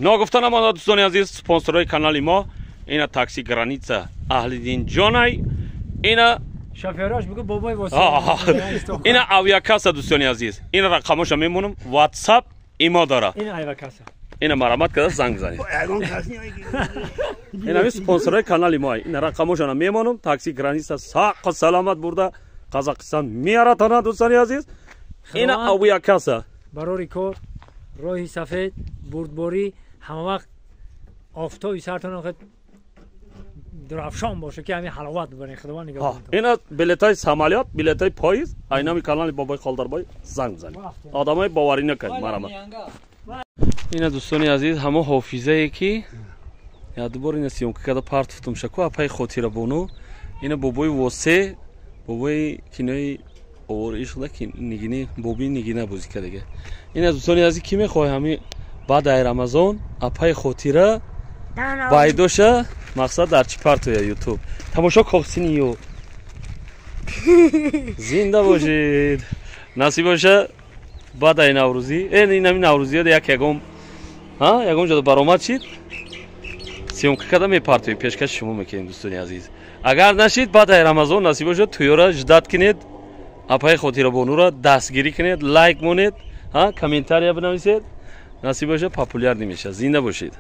Ногуфта намонад, дӯстони азиз, спонсорҳои канали мо ина такси Граница Аҳлидин ҷонай, ина шофёраш бигӯ бобои воси, ина авиакасса. Дӯстони азиз, ина рақамоша мемонам, WhatsApp имо дора. Ина авиакасса. Ина марамат карда занг бизанед. Ина спонсорҳои канали мо, ина рақамошона мемонам. Такси Граница саққа саломат бурда Қазоқистон меаратона. Дӯстони азиз, ина авиакасса. Барори кор, роҳи сафед, бурдборӣ, ҳама вақт офтоби сартон дурафшон боша, ки ҳамин ҳаловат бибарен. Худованд нигоҳ. Ина билетҳои самолёт, билетҳои поезд, айнами канали бобои Холдарбой занг бизанед. Одамои боварӣ накард, марамат. Ина, дӯстони азиз, ҳамо ҳофизае, ки якдубор ина съёмка карда партуфтум шаку апаи Хотирабону. Ина бобои Восе, бобои кинои овори ишқда, ки Нигини, боби Нигина бозӣ кардага. Ина, дӯстони азиз, кӣ мехоҳе, ҳами баъд ай Рамазон апаи Хотира байдоша, мақсад дар чӣ партоя, Ютуб тамошо кохсинию. Зинда бошед. Насиб боша, баъд ай Наврӯзӣ, инами наврӯзиёда як ягон ҷода баромад шид, съёмка карда мепартоем, пешкаши шумо мекунем. Дӯстони азиз, агар нашид, баъд ай Рамазон насиб бошад, тӯёра ждать кунед, апаи Хотирабонуро дастгирӣ кунед, лайк монед, комментария бинависед. Насиб боша, популярный мешавад. Зинда бошед.